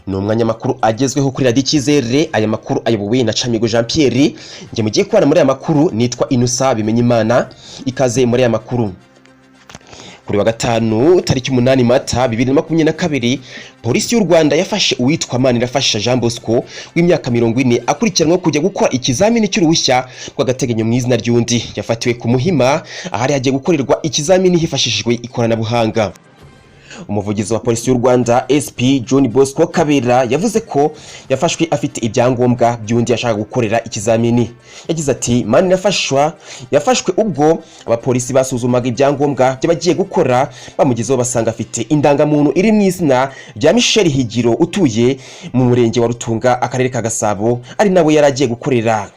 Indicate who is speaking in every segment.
Speaker 1: Ni umwanya makuru agezweho kuri Radiyo Icyizere. Aya makuru ayobowe na Camigo Jean Pierre. Njye mugiye kubana muri aya makuru nitwa Inusa Bimenyimana. Ikaze muri aya makuru. Kuri wa gatanu tariki 8 Mata 2022, polisi y'u Rwanda yafashe uwitwa Manirafasha Jean Bosco w'imyaka 40, akurikiranweho kujya gukora ikizamini cy'uruhushya rw'agateganyo mu izina ry'undi. Yafatiwe ku Muhima ahari hagiye gukorerwa ikizamini hifashishijwe ikoranabuhanga. Umuvugizi wa polisi y'u Rwanda, SP John Bosco Kabera, yavuze ko yafashwe afite ibyangombwa by'undi yashaka gukorera ikizamini. Yagize ati: "Manirafashwa yafashwe ubwo abapolisi basuzumaga ibyangombwa by'abagiye gukora, bamugezeho basanga afite indangamuntu iri mu izina rya Michel Higiro utuye mu murenge wa Rutunga, akarere ka Gasabo, ari nawe yari agiye gukorera."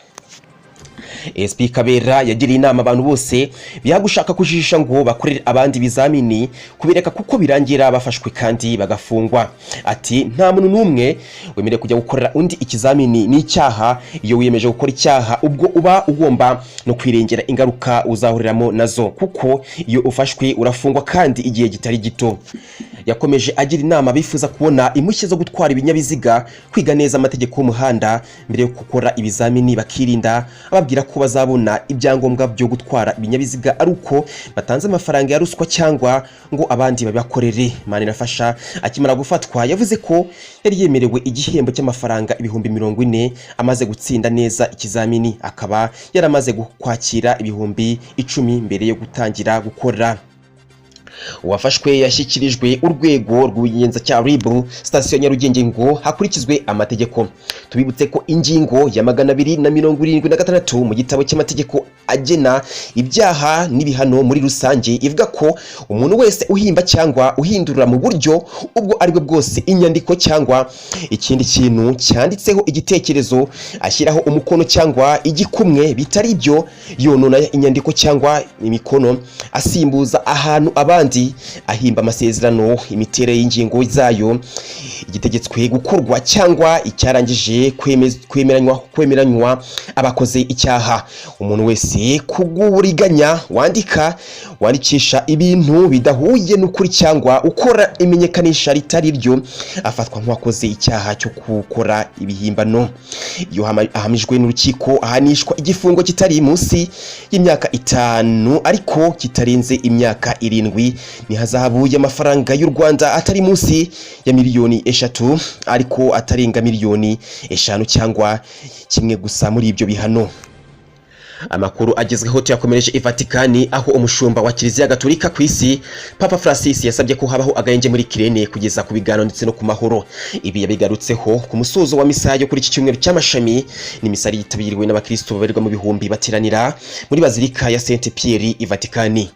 Speaker 1: SP Kabera yagiriye inama abantu bose biha gushaka kujijisha ngo bakorere abandi ibizamini kubireka, kuko birangira bafashwe kandi bagafungwa. Ati: "Nta muntu n'umwe wemerewe kujya gukorera undi ikizamini, ni icyaha. Iyo wiyemeje gukora icyaha, ubwo uba ugomba no kwirengera ingaruka uzahuriramo nazo, kuko iyo ufashwe urafungwa kandi igihe kitari gito." Yakomeje agira inama abifuza kubona impushya zo gutwara ibinyabiziga kwiga neza amategeko y'umuhanda mbere yo gukora ibizamini, bakirinda ababwira ko bazabona ibyangombwa byo gutwara ibinyabiziga ari uko batanze amafaranga ya ruswa cyangwa ngo abandi babibakorere. Manirafasha akimara gufatwa yavuze ko yari yemerewe igihembo cy'amafaranga 40,000 amaze gutsinda neza ikizamini, akaba yaramaze kwakira 10,000 mbere yo gutangira gukora. Uwafashwe yashyikirijwe urwego rw'ubugenzacyaha RIB sitasiyo ya Nyarugenge ngo hakurikizwe amategeko. Tubibutse ko ingingo ya 276 mu gitabo cy'amategeko agena ibyaha n'ibihano muri rusange ivuga ko umuntu wese uhimba cyangwa uhindura mu buryo ubwo aribwo bwose inyandiko cyangwa ikindi kintu cyanditseho igitekerezo, ashyiraho umukono cyangwa igikumwe bitari ibyo, yonona inyandiko cyangwa imikono, asimbuza ahantu abandi, ahimba amasezerano, imiterere y'ingingo zayo, igitegetswe gukorwa cyangwa icyarangije kwemeranywa abakoze icyaha. Umuntu wese kubw'uburiganya wandika, wandikisha ibintu bidahuye n'ukuri cyangwa ukora imenyekanisha ritari ryo afatwa nk'uwakoze icyaha cyo gukora ibihimbano. Iyo ahamijwe n'urukiko ahanishwa igifungo kitari munsi y'imyaka 5 ariko kitarenze imyaka 7, ni hazahabu y'amafaranga y'u Rwanda atari munsi ya miliyoni 3 ariko atarenga miliyoni 5, cyangwa kimwe gusa muri ibyo bihano. Amakuru agezweho tuyakomereje i Vatikani, aho umushumba wa Kiliziya Gatolika ku isi, Papa Francis, yasabye ko habaho agahenge muri Ukraine kugeza ku biganiro ndetse no ku mahoro. Ibi yabigarutseho ku musozo wa misa yo kuri iki cyumweru cy'amashami. Ni misa yitabiriwe n'abakristo babarirwa mu bihumbi bateranira muri Bazilika ya Saint Pierre i Vatikani.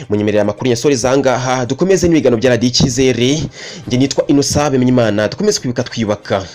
Speaker 1: Munyemerera amakuru nyasoreza ahangaha, dukomeze n'ibiganiro bya Radiyo Icyizere. Njye nitwa Innocent Bimenyimana. Dukomeze kwibuka twiyubaka.